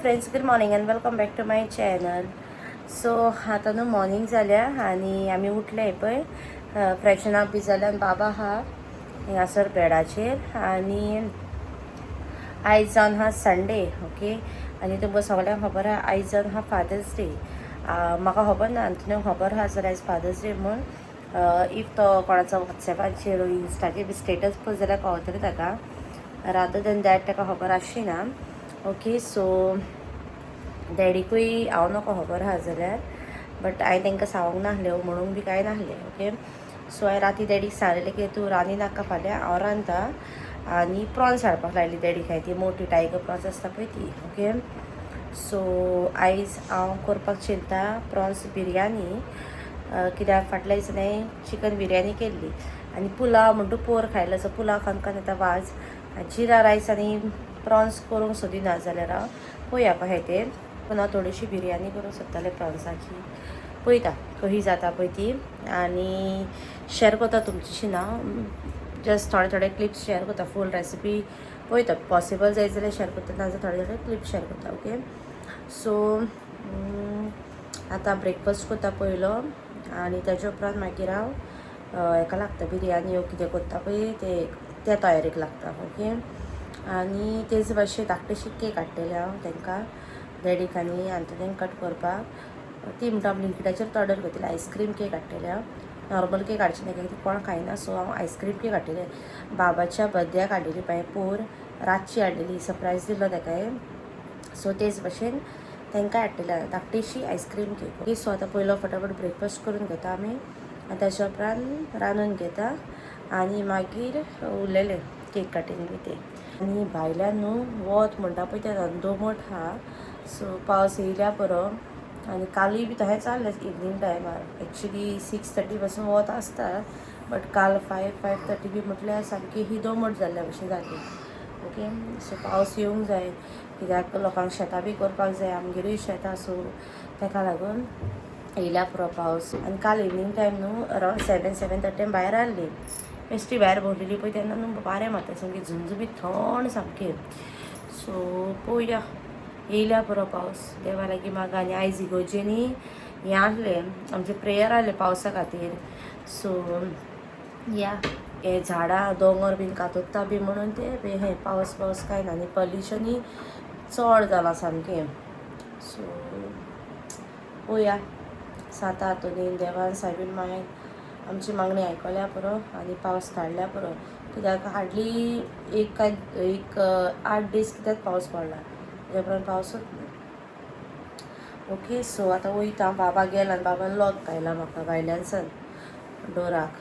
Friends, good morning and welcome back to my channel. So आतां न्हू morning जाल्या आनी आमी उठले पळय, फ्रेशन अप बी जालें आनी बाबा आहा हिंगासर बेडाचेर. आनी आयज जावन आहा संडे, ओके. आनी तुमकां सगळ्यांक खबर आहा आयज जावन आहा फादर्स डे. म्हाका खबर ना आंतोनीक खबर आहा जाल्यार आयज फादर्स डे म्हूण. If तो कोणाचो वॉट्सॅपाचेर इन्स्टाचेर बी स्टेटस पळयत जाल्यार कळटलें ताका, रादर देन that ताका खबर आसची ना. ओके, सो डॅडीकूय हांव नको खबर आहा जाल्यार, बट हांवें तांकां सांगूंक नासलें म्हणूंक बी कांय नासलें. ओके, सो हांवें राती डॅडीक सांगलेलें की तूं रांदी नाका फाल्यां, हांव रांदता. आनी प्रॉन्स हाडपाक लायली डॅडीक हांवें, ती मोटी टायगर प्रॉन्स आसता पळय ती. ओके, सो आयज हांव करपाक चिंता प्रॉन्स बिरयानी, कित्याक फाटल्या दिसांनी हांवें चिकन बिरयानी केल्ली आनी पुलाव म्हणटू पोर खायलो. सो पुलाव खावन खावन आतां वाज. जिरा रायस आनी प्रॉन्स करूंक सोदिना जाल्यार हांव पळोवया कशें तें. पूण हांव थोडीशी बिरयानी करूंक सोदतालें प्रॉन्साची, पळयता कशी जाता पळय ती आनी शेअर करता तुमच्याशी ना. जस्ट थोडे थोडे क्लिप्स शेअर करता, फूल रेसिपी पळयता, पॉसिबल जायत जाल्यार शेअर करता, नाजाल्यार थोडे थोडे क्लिप्स शेअर करता. ओके, सो आतां ब्रेकफास्ट करता पयलो आनी ताच्या उपरांत मागीर हांव हेका लागता बिरयानी कितें करता पळय ते त्या तयारेक लागता. ओके, आनी तेच भाशेन धाकटेशी केक हाडटलें हांव तांकां, डॅडीक आनी आंतोनीक कट करपाक. ती म्हणटा ब्लिंकिटाचेर ऑर्डर करतलें, आयस्क्रीम केक हाडटलें हांव, नॉर्मल केक हाडची ना कित्याक ती कोण खायना. सो हांव आयस्क्रीम केक हाडटलें. बाबाच्या बर्थडेक हाडलेली पळय पोर, रातची हाडलेली, सरप्रायज दिल्लो ताका. सो तेच भाशेन तांकां हाडटलें धाकटीशी आयस्क्रीम केक. ओके, सो आतां पयलो फटाफट ब्रेकफास्ट करून घेता आमी आनी ताच्या उपरांत रांदून घेता आनी मागीर उरलेलें केक कटींग बी तें. आनी भायल्यान न्हू वत म्हणटा पळय तें दोमट आहा. सो पावस येयल्या बरो आनी कालूय बी तशेंच जालें इवनींग टायमार. एक्चुली 6:30 पासून वत आसता, बट काल 5-5:30 बी म्हटल्यार सामकी ही दोमट जाल्ल्या भशेन जाली. ओके, सो पावस येवंक जाय कित्याक लोकांक शेतां बी करपाक जाय, आमगेरूय शेतां, सो ताका लागून येयल्या पुरो पावस. आनी काल इवनींग टायम न्हू अरावंड 7-7:30 भायर आहली, बेश्टी भायर भोंवलेली पळय तेन्ना न्हू वारें मारता सामकें झुमझुमीत थंड सामकें. सो पळोवया येयल्या पुरो पावस, देवा लागीं मागा. आनी आयज इगोर्जेनी हें आहलें आमचें प्रेयर आहलें पावसा खातीर. सो या हे झाडां दोंगर बीन कातोत्ता बी म्हणून ते हें पावस पावस कांय ना आनी पॉल्युशनूय चड जालां सामकें. सो पळोवया सांता आंतोनीन देवान सायबीन मायन आमची मागणी आयकल्या पुरो आनी पावस धाडल्या पुरो, कित्याक हार्डली एक काय एक 8 दीस कित्याक पावस पडला, तेच्या उपरांत पावसूच ना. ओके, सो आतां वयता, बाबा गेला आनी बाबान लॉक घायला म्हाका भायल्यानसान डोराक,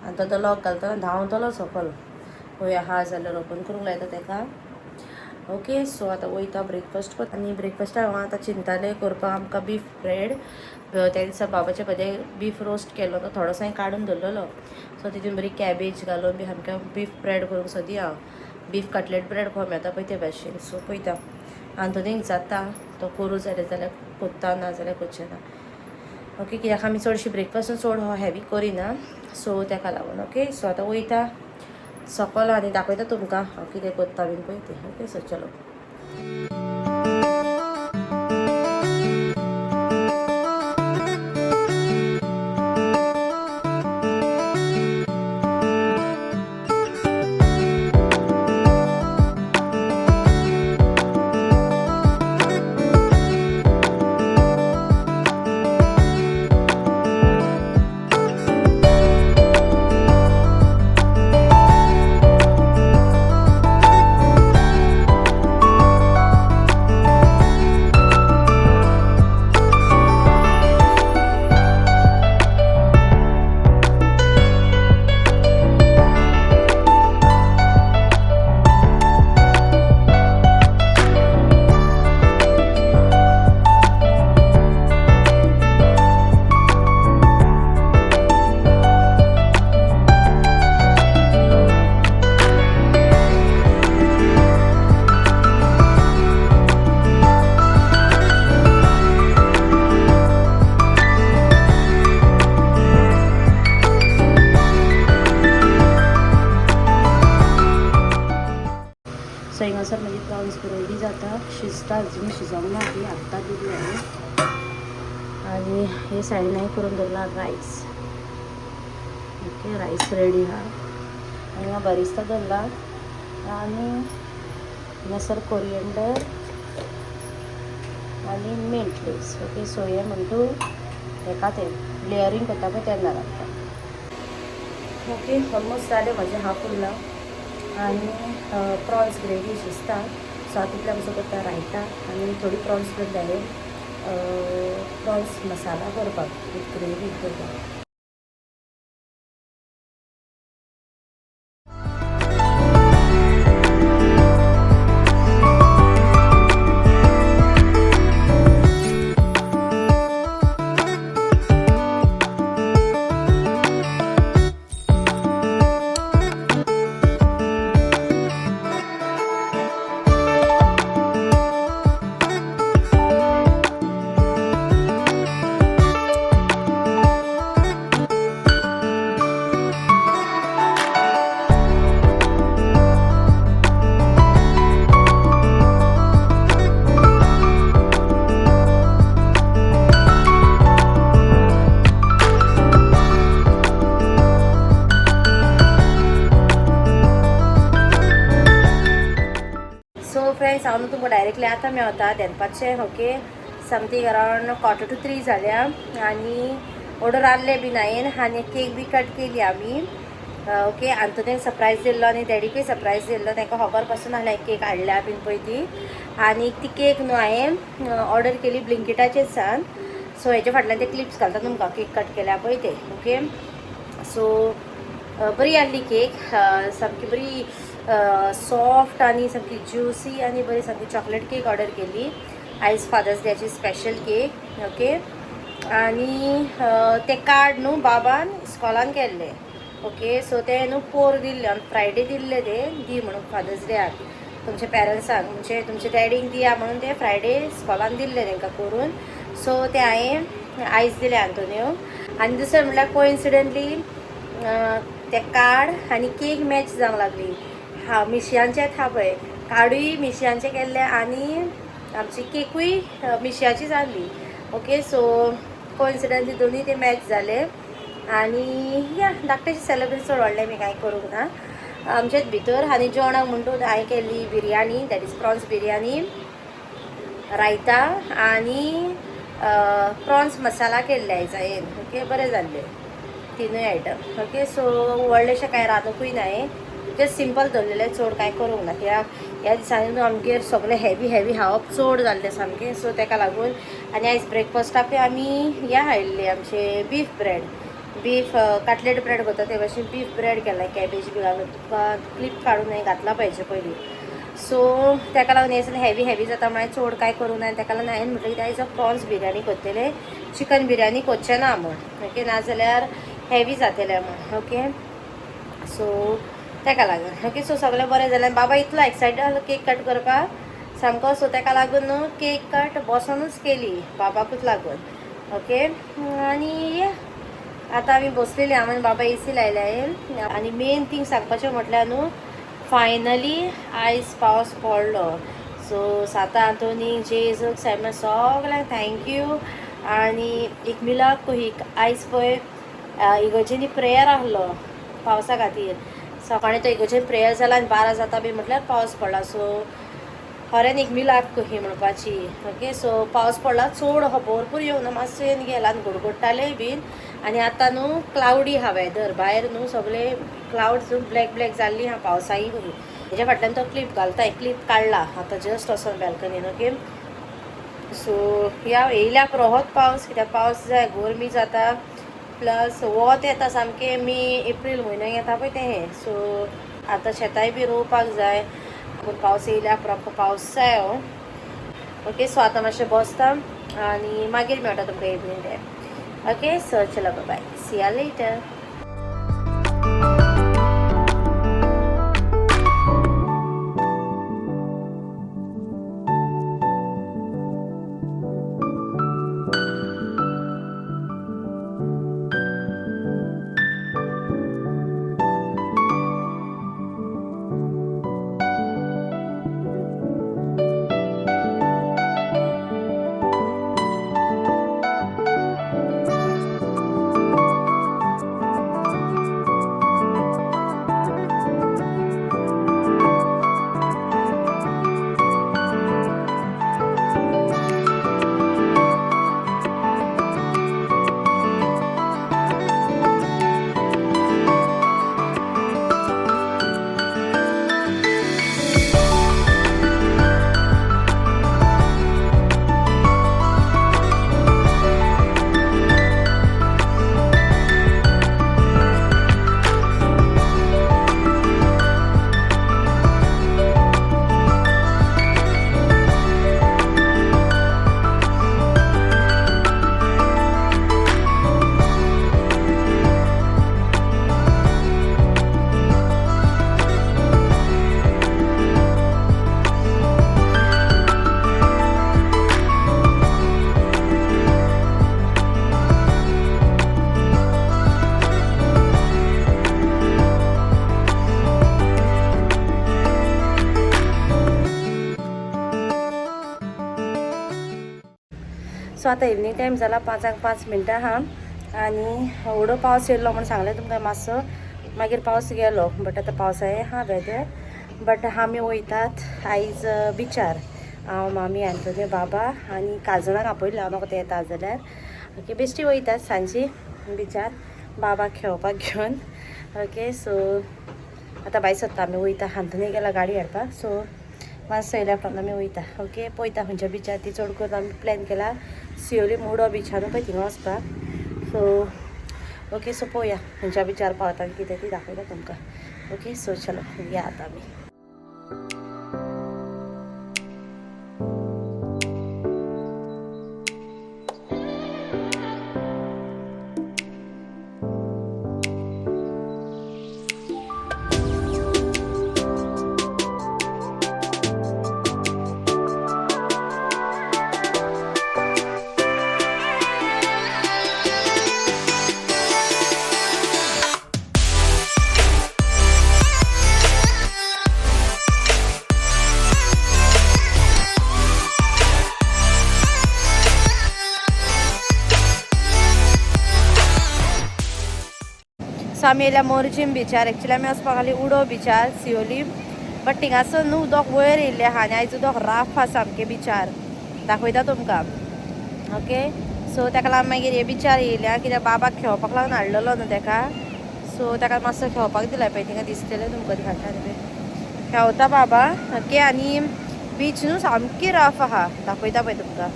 आनी तो लॉक घालतना धांवतलो सकल, पळोवया आहा जाल्यार ओपन करूंक लायता ताका. ओके, सो आतां वयता ब्रेकफास्ट करता. आनी ब्रेकफास्टाक हांव आतां चिंतालें करपाक आमकां बीफ ब्रेड. त्या दिसा बाबाच्या बर्थडेक बीफ रोस्ट केलो तो थोडोसो हांवें काडून दवरलेलो, सो तितून बरी कॅबेज घालून बी सामकें बीफ ब्रेड करूंक सोदी हांव, बीफ कटलेट ब्रेड खावंक मेळटा पळय ते भाशेन. सो पळयता आंतोनीक जाता तो करूं जाल्यार जाल्यार कोत्ता, ना जाल्यार करचें ना. ओके, कित्याक आमी चडशी ब्रेकफास्ट चड हो हेवी करिना, सो ताका लागून. ओके, सो आतां वयता सकल आनी दाखयता तुमकां हांव कितें करता बीन पळय तें. ओके, सो चलो. हिंगासर म्हाजी प्रॉन्स ग्रेवी जाता, शिजता, अजून शिजोवंक ना ती, आत्तां दिली हांवें. आनी हे सायडीन हांवें करून दवरला रायस. ओके, रायस रेडी आहा. हांगा बरिस्ता दवरला आनी हांगासर कोरियंडर आनी मिंट लिव्स. ओके, सो हे म्हणटू हेका तें लेयरींग करता पळय तेन्ना घालता. ओके, ऑलमोस्ट जालें म्हजें, हाफ उरलां आनी प्रॉन्स ग्रेवी शिजता. सो हातूंतल्यान आमचो करता रायता आनी थोडी प्रॉन्स दवरले हांवें प्रॉन्स मसाला करपाक विथ ग्रेवी करपाक. सो फ्रेंड्स, हांव न्हू तुमकां डायरेक्टली आतां मेवता दनपारचें. ओके, समथींग अरावंड 2:45 जाल्या आनी ऑर्डर आहले बीन हांवें आनी केक बी कट केली आमी. ओके, आंतोनीक सरप्रायज दिल्लो आनी डॅडीकूय सरप्रायज दिल्लो. तांकां खबर पासून नासलें केक हाडल्या बीन पळय ती. आनी ती केक न्हू हांवें ऑर्डर केली ब्लिंकिटाचेर सान. सो हेच्या फाटल्यान ते क्लिप्स घालता तुमकां केक कट केल्या पळय ते. ओके, सो बरी आहली केक, सामकी बरी सॉफ्ट आनी सामकी ज्युसी आनी बरी सामकी चॉकलेट केक ऑर्डर केली आयज फादर्स डेची स्पेशल केक. ओके, आनी तें कार्ड न्हू बाबान इस्कॉलान केल्लें. ओके, सो तें न्हू पोर दिल्लें ऑन फ्रायडे दिल्लें तें दी म्हणून फादर्स डेयाक तुमच्या पेरंट्सांक, म्हणजे तुमच्या डॅडीक दिया म्हणून ते फ्रायडे इस्कॉलान दिल्लें तांकां करून. सो तें हांवें आयज दिलें आंतोनियो. आनी दुसरें म्हणल्यार कोइन्सिडंटली तें कार्ड आनी केक मॅच जावंक लागली. हा, मिशयांचें आहा पळय कार्डूय मिशयांचें केल्लें आनी आमची केकूय मिशयाची जाल्ली. ओके, सो कोइन्सिडंटली दोनूय ते मॅच जाले. आनी या धाकटेशें सेलेब्रेट चड व्हडलें बी कांय करूंक ना आमचेच भितर. आनी जेवणाक म्हणटूच हांवें केल्ली biryani, that is prawns biryani, raita आनी प्रॉन्स मसाला केल्ले आयज हांवें. ओके, बरें जाल्लें तिनूय आयटम. ओके, सो व्हडलेशें कांय रांदूंकूय ना हांवें, जस्ट सिंपल दवरलेलें, चड कांय करूंक ना कित्याक ह्या दिसांनी न्हू आमगेर सगळें हेवी हेवी खावप चड जाल्लें सामकें. सो तेका लागून. आनी आयज ब्रेकफास्टाकूय आमी हें हाडिल्लें आमचें beef bread, beef cutlet bread करता ते भाशेन बीफ ब्रेड केला, कॅबेज बी घालून. तुका क्लिप काडून हांवें घातला पाहिजे पयलीं. सो तेका लागून हें सगळें हेवी हेवी जाता म्हणून चड कांय करूंक ना. आनी तेका लागून हांवें म्हटलें कितें आयज प्रॉन्स बिरयानी करतलें, चिकन बिरयानी करचें ना म्हूण. ओके, नाजाल्यार हेवी जातलें म्हूण. ओके, सो तेका लागून. ओके, सो सगळें बरें जालें. बाबा इतलो एक्सायटेड आसलो केक कट करपाक सामको, सो तेका लागून न्हू केक कट बसोनूच केली बाबाकूच लागून. ओके, आनी आतां आमी बसलेली, हांव आनी बाबा एसी लायल्या. आनी मेन थींग सांगपाचें म्हटल्यार न्हू फायनली आयज पावस पडलो. सो साता आंतोनीक, जेजूक, सायबा सगल्यांक thank you. आनी एक मिलाक आयज पळय इगर्जेनी प्रेयर आहलो पावसा खातीर. सकाळीं तो इगर्जेन प्रेयर जाला आनी 12 जाता बी म्हटल्यार पावस पडला. सो खऱ्यान एक मिलाक कही म्हणपाची. ओके, सो पावस पडला, चड हो भरपूर येवना, ना, मातसो येवन गेला आनी गडगडटालेय बीन. आनी आतां न्हू क्लावडी आहा वेदर, भायर न्हू सगळे क्लावड्स ब्लॅक ब्लॅक जाल्ली आहा पावसाई करून. हेच्या फाटल्यान तो क्लिप घालता, एक क्लिप काडला आतां जस्ट वचोन बॅल्कनीन. ओके, सो ह्या येयल्या रोहोत पावस, कित्याक पावस जाय, गरमी जाता, प्लस वत येता सामकें, मे एप्रील म्हयन्याक येता पळय तें. सो आतां शेतांय बी रोवपाक जाय, पूण पावस येयल्या प्रॉपर पावस जाय हो. ओके, सो आतां मातशें बसता आनी मागीर मेळटा तुमकां इवनींग टायम. ओके, सो चलो, बाय, सी या लेटर. सो आतां इवनींग टायम जाला 5:05 आहा आनी व्हडो पावस येयल्लो म्हूण सांगलें तुमकां मातसो, मागीर पावस गेलो, बट आतां पावसा आहा वेदर. बट आमी वयतात आयज बिचार, हांव, मामी, आंतोनी, बाबा आनी काजनाक आपयलें हांव, म्हाका ते येता जाल्यार. ओके, बेश्टी वयतात सांजची बिचार बाबाक खेळपाक घेवन. ओके, सो आतां भायर सरता आमी वयता, आंतोनी गेला गाडी हाडपाक. सो मातसो येयल्या उपरांत आमी वयता. ओके, पळयता खंयच्या बिचार ती. चड करून आमी प्लॅन केला सियोली मुडो बिचार न्हू पळय थिंगा वचपाक. सो ओके, सो पळोवया खंयच्या बिचार पावता कितें ती दाखयता तुमकां. ओके, सो चलो या आतां आमी. सो आमी येयल्या मोरजीम बिचार. एक्चुली आमी वचपाक आसली उडो बिचार सियोली, बट थिंगासर न्हू उदक वयर येयल्लें आहा आनी आयज उदक राफ आहा सामकें बिचार, दाखयता तुमकां. ओके, सो ताका लागून मागीर हे बिचार येयल्या कित्याक बाबाक खेळपाक लागून हाडलेलो न्हू तेका. सो ताका मातसो खेळपाक दिला पळय, थिंगा दिसतलें तुमकां फाटल्यान पळय खेळता बाबा. ओके, आनी बीच न्हू सामकी राफ आहा, दाखयता पळय तुमकां.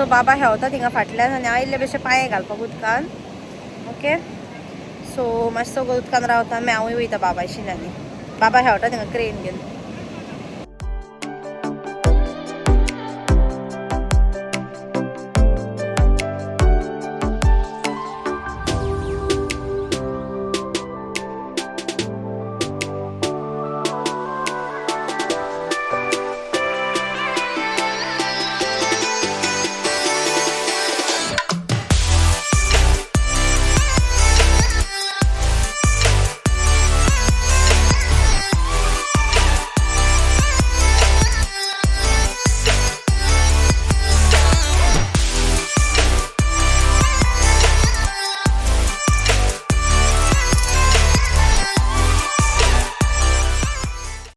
सो बाबा हेवता थिंगा फाटल्यान आनी आयिल्ले भशेन पांये घालपाक उदकान. ओके, सो मातसो उदकान रावता, मागीर हांवूय वयता बाबाशीन आनी बाबा हेवता थिंगा क्रेन घेवन.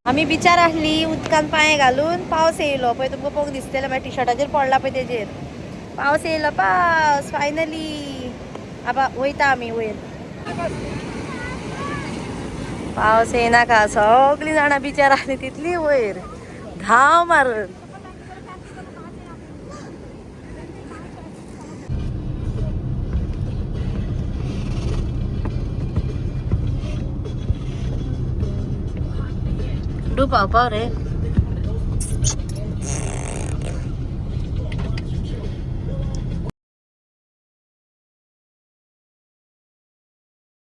आमी बिचार आसली उदकान पांये घालून, पावस येयलो पळय तुमकां पळोवंक दिसतलें, मागीर टिशर्टाचेर पडला पळय तेजेर. पावस येयलो, पावस फायनली. आतां वयता आमी वयर. पावस येयनाका, सगळीं जाणां बिचार आसली तितली वयर धांव मारून. Do पावपाव रे.